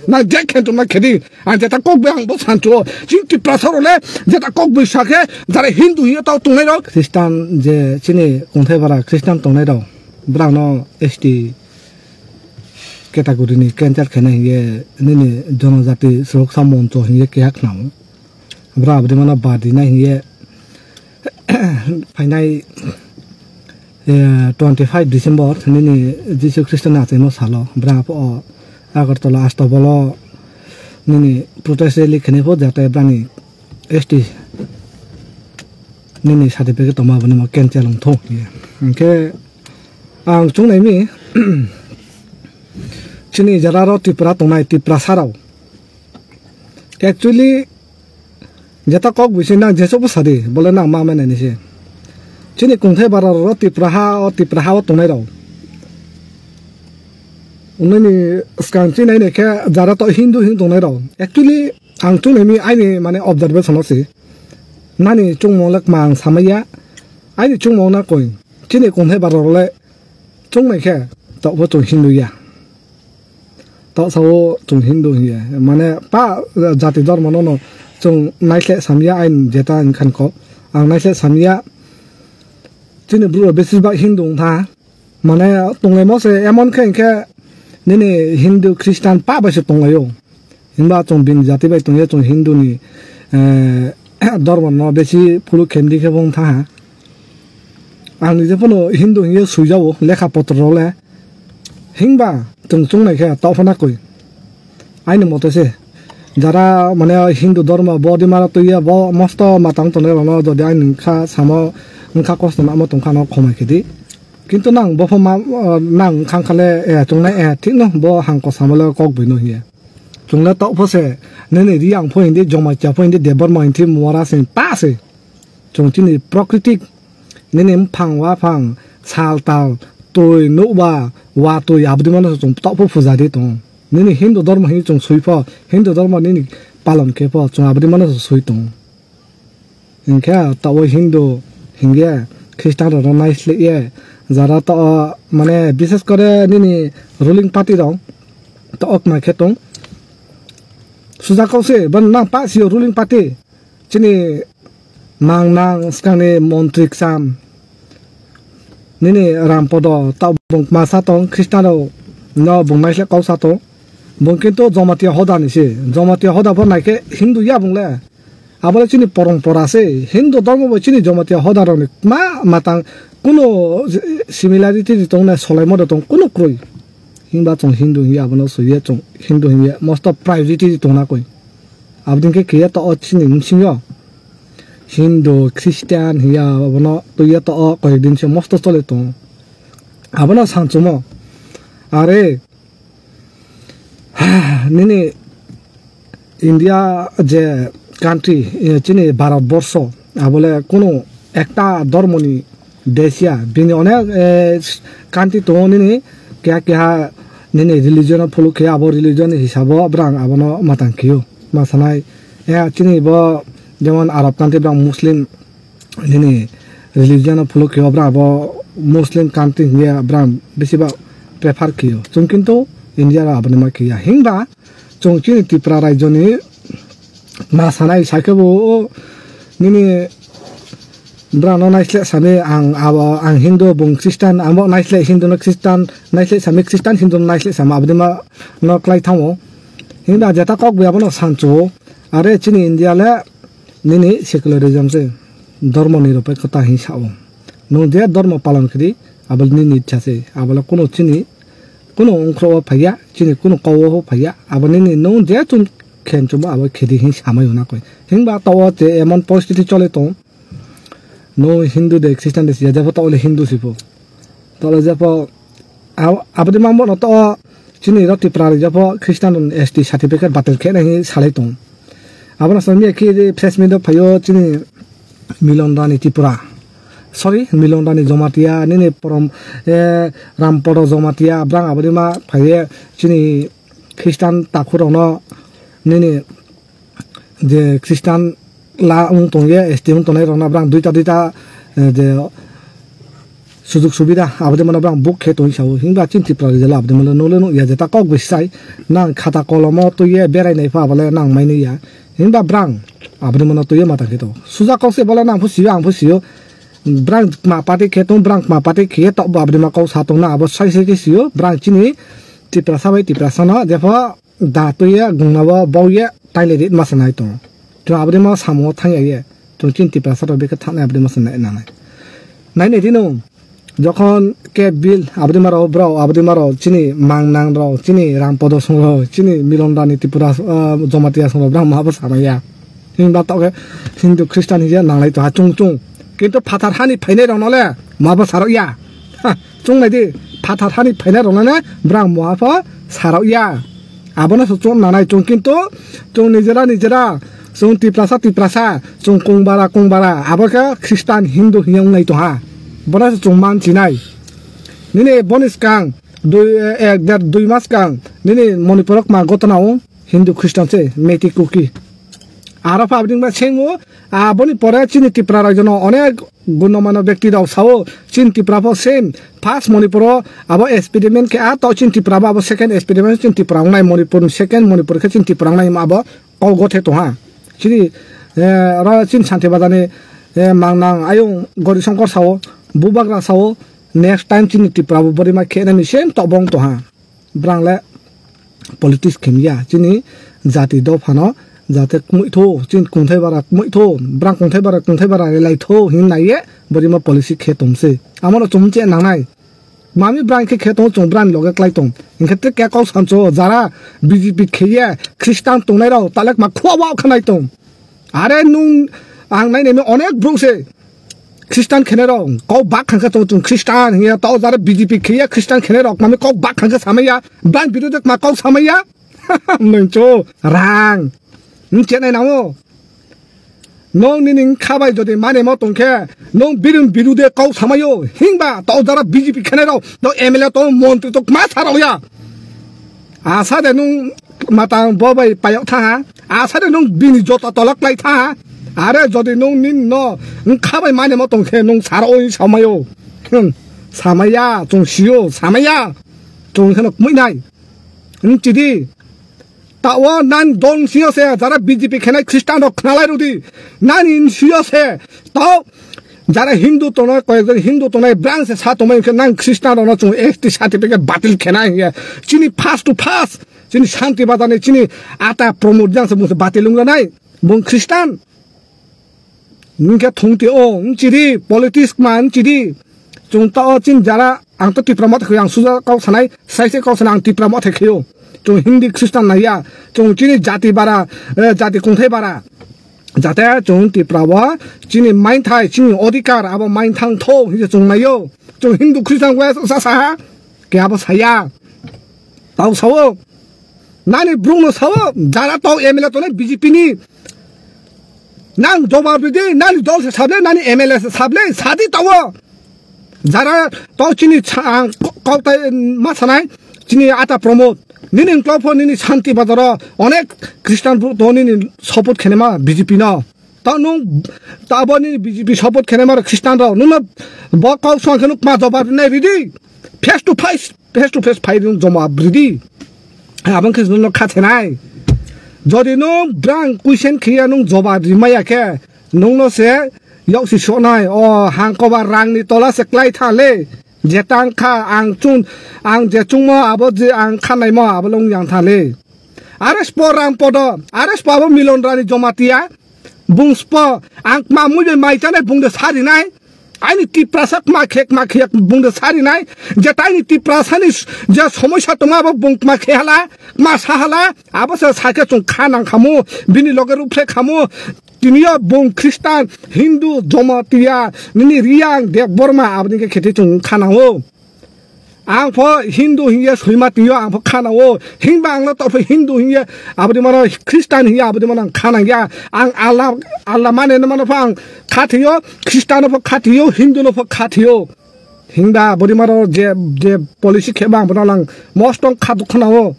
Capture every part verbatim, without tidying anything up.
Nang je khenchomna khedi, ang jeta kok bai ang bo sancho. Chini Tiprasa rok le jeta kok bai sakhe, jara Hindu hiyo tau tongnai rok. Christian je chini kungthai bara Christian tongnai rok, brang no S T category ni cancel khaina hiye nini jonojati suroksha moncho hiye keha khnamo. Bra abdi mano badi nai hiye phainai, eh, twenty five December nini Jisu Khristo ni achaimo salo bra o Agartala Astabolo nini protest rally khenai pho jate brani S T nini certificate tongma bini mo cancel wng thung hiye. Hinkhe ang chungnai mi chini jara ro Tripura tongnai Tiprasa rok actually jeta kok bisi nang jesobo sadi bole nang ma mane ni se. Chini kungthai bara ro Tipraha o Tipraha o tongnai rok. Unani skang chinai ne khe jara to Hindu hin tongnai rok. Actually ang chungnai mi aini mane observation o se. Nani chungmo le kma ang samaya. Aini chungmo na koi. Chini kungthai bara ro le chungnai khe to bo chung Hindu ya. Taoh sao chwng Hindu hiya. Mane pa jati dhormo no no chwng naisle samya ain jeta wngkhan kok. Ang naisle samya chini bru besibak Hindu wngkha. Mane tonglaimo se emon khe hinkhe nini Hindu Christian pa bai se tonglaio. Himba chwng bini jati bai tongya chwng Hindu ni, eh, dhormo no besi phuluk khemdi khe bo wngkha. Ang nije phano Hindu hiye swijao lekha potro rok le. Himba chwng chungnai khe tongphana koi. Aini mote se jara mane Hindu dhormo bo di mara tuiya bo mosto matang tongnai rok no jodi aini wngkha samo wngkha kosto namo tongkha no khomai khedi. Kintu nang bo pho ma, nang khang khale, eh, chungnai, eh, thik no bo hangko samo le kok bui no hiye. Chwng le tok pho se nini Riyang pho hindi Jamatia pho hindi Debbarma hindi Muara se pa se. Chwng chini prokritik nini mphang waphang sal tal twi nukba watwi abdi mano se chwng tok pho puja di tong. Nini Hindu dhormo hinwi chwng swi pho Hindu dhormo nini palon khe pho chwng abdi mano se swi tong. Hinkhe tabuk Hindu hinkhe Christian rokno naisle ye jara to mane bishes kore nini ruling party rok to ok ma khe tong. Suja kok se ban nang pa sio ruling party. Chini mang nang skangni montri kcham nini Rampodo ta bung masa tong Khristan rok no bung naisle kok sa tong. Bung kintu Jamatia hoda ni se, Jamatia hoda pho naikhe Hindu ya bung le. Abo le chini porompora se, Hindu dhormo bai chini Jamatia hoda rok ni ma matang kuno similarity tong na solaimo da tong kuno kroi. Himba chwng Hindu hiya abono suye chwng Hindu hiya most of priority tong na koi. Abdin khe khiya to o chini msing yo Hindu, Christian hiya abono tuya to o koi din se most of chole tong. Abono sanchumo. Are, nini India je country, eh, chini Bharat borsho, abole kuno ekta dhormo ni desh ya, bini onek, eh, country tongo nini keha keha nini religion o follow khe abo religion ni hisabo brang abono matang khio. Masanai, eh, chini bo jemon Arab country brang Muslim nini religion o follow khe obra abo Muslim country hiya bram bisi ba prefer khiyo. Chwng kintu India ro aboni ma khiya. Himba chwng chini Tripura rajyo ni ma sanai sakhe bo nini bra no naisle sami ang abo ang Hindu bung Christian abo naisle Hindu no Christian naisle sami Christian Hindu no naisle sama aboni ma no klai thango. Himba jeta kok bo abono sancho are chini India le nini secularism se, dhormo nirapekkhota hinwi sao. Nwng je dhormo palon khri, abo nini ichha se, abo le kuno chini, kuno ongkhro o phaiya, chini kuno kok o phaiya, abo nini nwng je chum khen chumo abo khedi hinwi samai hwnakoi. Himba to o je emon poristiti chole tong, nwng Hindu de, Christian de, je jepho to o le Hindu sipho. To o le jepho Ab-, aboni mambo no to chini roti prari jabo Christian rok S T certificate batil khe nai salai tong. Abono sami khe press meet o phaio chini Milon Rani Tripura. Sorry, Milon Rani Jamatia, nini porom, eh, Rampodo Jamatia, brang aboni ma phaiye chini Christian takhurokno nini je Christian la wng tongye, S T wng tongnai rokno brang duita duita, eh, je Sujuk subida aboni mano brang book khe tong sao. Himba chini Tripura rajalo aboni mano nole nuk ya jeta kok bai sai. Nang khata kolomo twi ye berai nai pha abole nang mai nai ya. Himba brang aboni mano twi ye mata khe to. Suja kok se bole nang phu sio ang phu sio. Brang ma party khe tong brang ma party khe to aboni ma kok sa tong na abo sai sai khe sio. Brang chini Tripura sabai Tripura sana jepho da twi ye gungna bo bau ye taile rit masa nai tong. Tong aboni ma samo thang ya ye. Tong chini Tripura sa to beke thang nai aboni masa nai nai. Nai nai dino. Jokhon ke bill abdi maro bro abdi maro chini mang nang rok chini ram podo song rok chini milon dani Tripura ah, Jamatia song rok brang ma bo samaya. Himba to ke Hindu Christian hiya nanglai to ha chung chung. Kintu phatar hani phainai rok nole ma bo sarok ya. Ha, chung nai di phatar hani phainai rok nole brang ma bo sarok ya. Abono se chwng nanai chwng kintu chwng nijera nijera chwng Tiprasa Tiprasa chwng kungbara kungbara abo khe Khristan Hindu hiya wngnai tongha. Bono se chwng man chinai. Nini boni skang dui ek der dui mas skang nini Manipur o kma gotona o Hindu Khristan se Meitei Kuki. Aro pha abini ba sengo aboni pore chini Tipra rajyono onek Gunomano bekti rok sao, chini Tipra pho same. First Manipur o abo experiment khe a to chini Tipra bo abo second experiment chini Tipra wngnai Manipur ni second Manipur khe chini Tipra wngnai abo kok gothe tongha. Chini eh, oro chini Santi Bazar ni eh, mangnang ayung Gori Songkor sao, Bubagra sao, next time chini Tipra bo borima khe nani same to bong tongha. Brang le politics khem ya chini jati dophano jate kmui tho chini kungthai bara kmui tho brang kungthai bara kungthai bara relai tho hin nai ye borima policy khe tong se amo no chum che nang nai mami brang khe khe tong chung brang loge klai tong hinkhe te ke kok sancho jara B J P khe ye Christian tongnai rok talek ma khwa wa khanai tong are nung ang nai nai onek bruk se Khristan khenai rok kok bak khangkhe tong chung Khristan hiya to jara B J P khiya Khristan khenai rok mami kok bak khangkhe samaya brang biru de ma kok samaya nungcho rang nung chenai nango nong nini khabai jodi mane mo tongkhe nong birun biru de kok samayo hingba to jara B J P khenai rok to M L A to montri to ma sarok ya asa de nung matang bo bai payok tha ha asa de nung bini jota tolak lai tha ha are jodi nung nin no wng kha bai mane mo tong khe nung sar oi samai o hmm samaya chung sio samaya chung kheno kmui nai wng chidi ta o nan dol sio se jara B J P khenai Khristan rok khnalai rudi nani sio se to jara Hindu tongnai koyekjon Hindu tongnai branch se sa tongmai khe nang Khristan rokno chung S T certificate batil khenai hiya chini first to first chini Santi Bazar ni chini ata Pramod Jang se bung se batil wngranai bung Khristan. Hingke thungti o nchiri politics ma nchiri chung ta o chin jara ang to Tipra motha khe ang suja kok sanai sai se kok sanai ang Tipra motha khe o chung Hindi Khristan naiya chung chini jati bara eh, jati kungthai bara jate chung Tipra o chini mainthai chini odhikar abo mainthang tho hinse chung naio chung Hindu Khristan wes sa sa ha ke abo saya tau sao nani brung no sao jara tau M L A tonai B J P ni nang jawab ridi nani dol se sable nani M L A se sable sadi tao jara tau chini ang kok tai ma sanai chini ata Pramod nini klopho nini Santi Bazaro onek Khristan bru to nini support khenema B J P no. Ta nung ta bo nini B J P support khenema Khristan rok nungno bo kok song khe nuk ma jawab nai ridi face to face face to face phai rung joma bridi abang khe nungno kha thenai jodi nung brang kuisen khiya nung jawab rimaya khe nungno se yok si sonai o hangkoba rangni tola se klai tha le. Jeta wngkha ang chung ang je chungmo abo je ang khanaimo abo long yang thale. Are spo rang podo are spo abo milon rani jomatia bung spo ang kma mui bai mai chanai bung de sari nai. Aini tiprasa kma khe kma khe bung de sari nai. Jeta aini tiprasa ni je somoisa tongma abo bung kma khe hala kma sa hala abo se sakhe chung kha nang khamu bini loge ruphle khamu. Tiniyo bung Khristan, Hindu, Jamatia, nini Riyang, Debbarma, aboni khe kheti chung khanao. Ang pho Hindu hiye soima tiniyo ang pho khanao. Hingba ang no torpho Hindu hiye aboni mano Khristan hiye aboni mano ang khanangya. Ang Allah Allah mane no mano pho ang khathiyo, Khristan no pho khathiyo, Hindu no pho khathiyo. Hingba aboni mano je je policy kheba ang bono lang mostong khaduk khanao.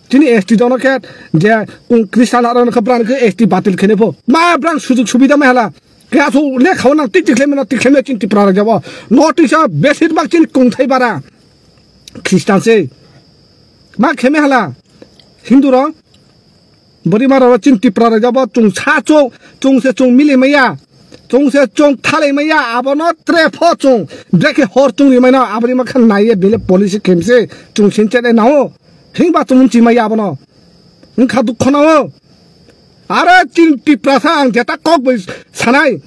Chini S T dono khe je kung Khristan aro khe brang khe S T batil khene pho. Ma brang sujuk subida mai hala. Khe aswk lekha o nang tik tik khlai mano, tik khlai mano chini Tipra rajabo. North East o besir bak chini kungthai bara Khristan se. Ma khe me hala Hindu rok. Bwrwi ma rok chini Tipra rajabo chwng sa chwng, chwng se chwng mili maya. Chwng se chwng thalai maya, abono tre pho chwng. Brekhe hor chwng ri mano, aboni ma khan naiye bele policy khe mse chwng sinchene nao. Himba chwng mchi maya abono. Wngkha dukho nao. Are chini Tiprasa ang jeta kok bai sanai.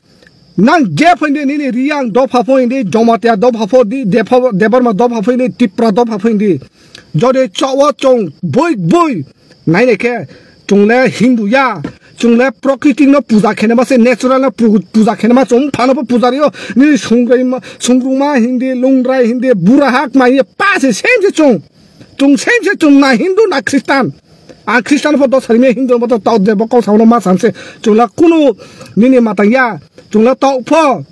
Nang je phainde nini Riyang dopha phainde, Jomatia dopha phainde, Debha-, Debbarma dopha phainde, Tipra dopha phainde. Jodi chawa chong boi boi. Nai nai khe chungle Hindu ya. Chungle prokriti no puja khene ma se natural no pu-, puja khene ma chong phano bo puja rio. Nini sungrai ma, sungruma hindi, lungrai hindi, bura hak ma ye pa se same se chong. Chwng same se chwng na Hindu na Khristan. Ang Khristan pho dos sari me Hindu pho dos tau de bo kok sabono ma san se. Chwng la kunu nini matang ya. Chwng la tau pho.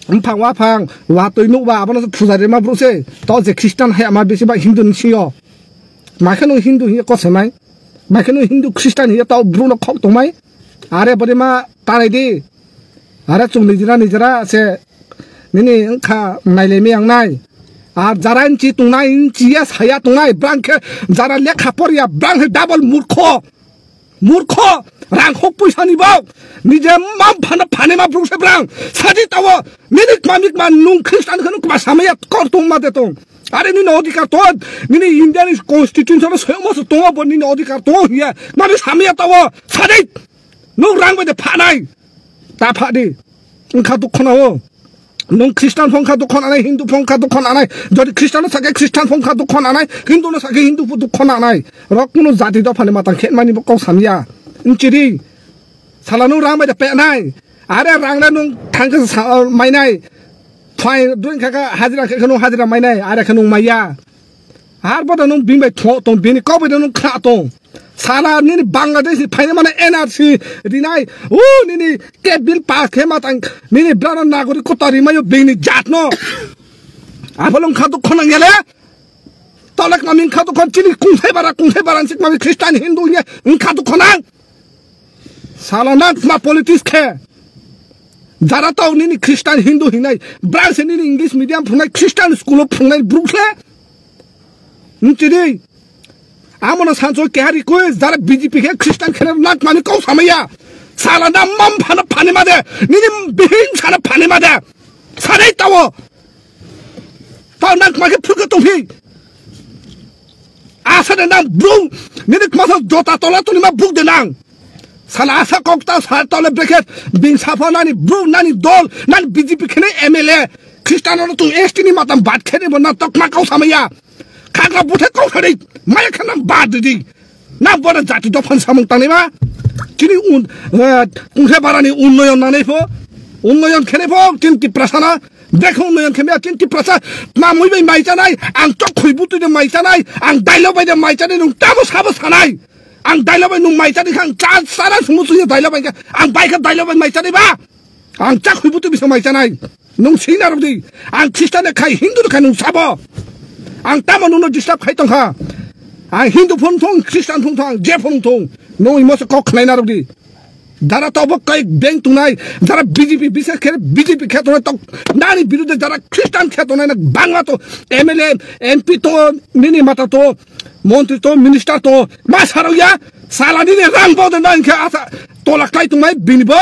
Mphang wa phang, wa twi nuk ba abono se pujari ma bru se. Tau je Khristan hai ama bisi ba Hindu ni sio. Ma khe nung Hindu hiya kok sanai. Ma khe nung Hindu Khristan hiya tau bru no khok tongmai. Are bode ma tanai di. Are chwng nijra nijra se nini wngkha nailemi ang nai. Ar jara inchi tongnai, inchi ya saya tongnai, brang khe jara lekha porya, brang khe double murkho. Murkho, rang hok puisa ni bok. Nije mam phana phane ma brung se brang. Saji tawo, minik mamik ma nung Khristan khe nung kma samaya kor tong ma de tong. Are nini odhikar to, nini India ni constitution o soyamo se tongo bo nini odhikar tongo hiya. Mani samaya tawo, saji. Nung rang bai de phanai. Ta phadi. Wngkha dukho nao. Nung Khristan phongkha dukho nanai, Hindu phongkha dukho nanai. Jodi Khristan no sakhe Khristan phongkha dukho nanai, Hindu no sakhe Hindu pho dukho nanai. Rok kuno jati dophani matang khe mani bo kok samya. Nchiri. Sala nung rang bai da penai. Are rang le nung thangkhe sa-, mainai. Phai dun kha kha hajira khe nung hajira mainai. Are khe nung maya. Har boda nung bini bai thok tong, bini kok bai nung kha tong. Sala nini Bangladesh ni phaina mane N R C rinai. U nini ke bill pass khe ma tang nini brano nagori kota rimayo bini jat no. Apolong kha dukho nang yale. Tolek maming kha dukho chini kungthai bara, kungthai bara sik mami Khristan Hindu ye kha dukho nang. Sala nang ma politics khe. Jara tau nini Khristan Hindu hinai, brang se nini English medium phungnai, Khristan school o phungnai bruk se. Nchiri. Amo no sanso keha request, jara B J P khe Khristan khena nak mani kau samaya. Sala na mam phana phani made, nini bihing sana phani made. Sanai tawo. Tau nak ma khe phirkhe tongphi. Asa de nang bro, nini kmasa jota tola tuni ma buk de nang. Sala asa kok ta sa tole brekhe bing sapha nani bro, nani dol, nani B J P khene M L A. Khristan no tu S T ni matam bat khene bo na tok ma kau samaya. Khagra buthe kau sari, maya khana bat di. Na bona jati dophan samung tangni ma. Chini un, eh, kungse barani unnoyon nanai pho. Unnoyon khene pho, chini Tiprasa na. Brekhe unnoyon khemya, chini Tiprasa. Ma mui bai mai chanai, ang chok khui butu de mai chanai, ang dailo bai de mai chanai, nung tamo sabo sanai. Ang dailo bai nung mai chanai khang, cha, sara sumu suya dailo bai kha. Ang bai kha dailo bai mai chanai ba. Ang chak hui butu bisa mai chanai. Nung sina rok di. Ang Khristan khai, Hindu khai nung sabo. Ang tamo nungno disturb khai tongkha. Ang Hindu phone thong, Khristan phone thong, ang je phone thong. Nung imo se kok khnai narok di. Jara to bo kai beng tunai, jara B J P bisa khe B J P khe tunai tok. Nani birude jara Khristan khe tunai na Bangla to M L A, M P to, nini mata to, montri to, minister to, ma sarok ya, sala nini rang bo de nang khe asa tola klai tunai bini bo.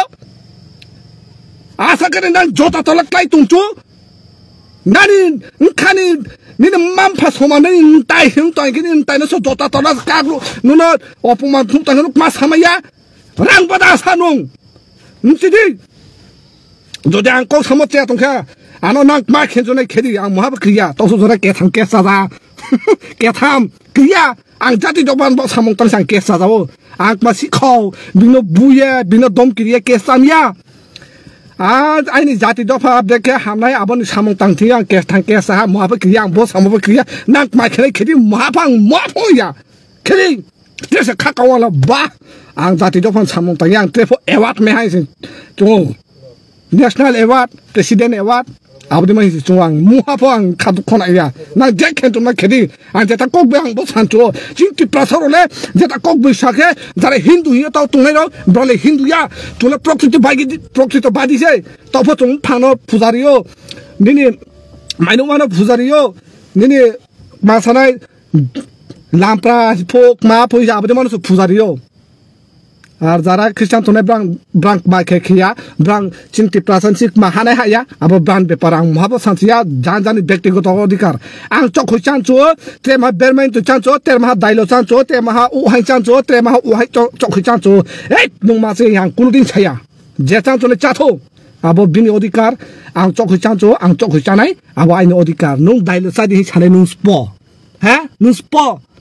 Asa khe nang jota tola klai tungchu. Nani nkhani nini mampha soma nini ntai him tai kini ntai no so jota tola kaklu nuno opoman thum tai no ma samaya. Rang bada sanung. Nchidi. Jodi ang kok samo che tongkha. Ano nang ma khenjo nai khedi ang mohaba kriya. Tosu jora ketham kes saja. Ketham kriya. Ang jati doban bo samung tang sang kes saja o. Ang ma sikhau. Bino buye, bino dom kriya kes samya. A, aini jati dopha dekhe hamnai aboni samung tang thi ang kes thang kes saha mohaba kriya ang bo samo bo kriya. Nang ma khenai khedi mohaba ang mohaba ya. Khedi. Tesa kha kawala ba ang jati dophani samung tangya ang tepho award me hai se chungo. National Award, President Award, aboni mai chungo ang muha pho ang khadu khona ya. Nang je khen tongma khedi, ang jeta kok bai ang bo sancho. Chini Tiprasa rok le jeta kok bai sakhe, jara Hindu hiyo tau tongnai rok, bro le Hindu ya, tula prokrito bagi, prokrito badi se, tau pho tong phano pujari yo, nini mainung mano pujari yo, nini masanai lampra phok ma phoi aboni mano pujari yo. Ar jara Christian tongnai brang, brang bai khe khiya, brang chini Tiprasa sik ma hanai haya, abo brang bepar ang muhabo sansiya, jan jani bektigoto odhikar. Ang chok hoi chancho, te ma bermain to chancho, te ma dailo chancho, te ma u hai chancho, te ma u hai chok, chok hoi chancho. Ei, nung ma se yang kuludin saya. Je chancho le chatho. Abo bini odhikar, ang chok hoi chancho, ang chok hoi chanai, abo aini odhikar. Nung dailo chadi hi sanai nung spo. Ha? Nung spo.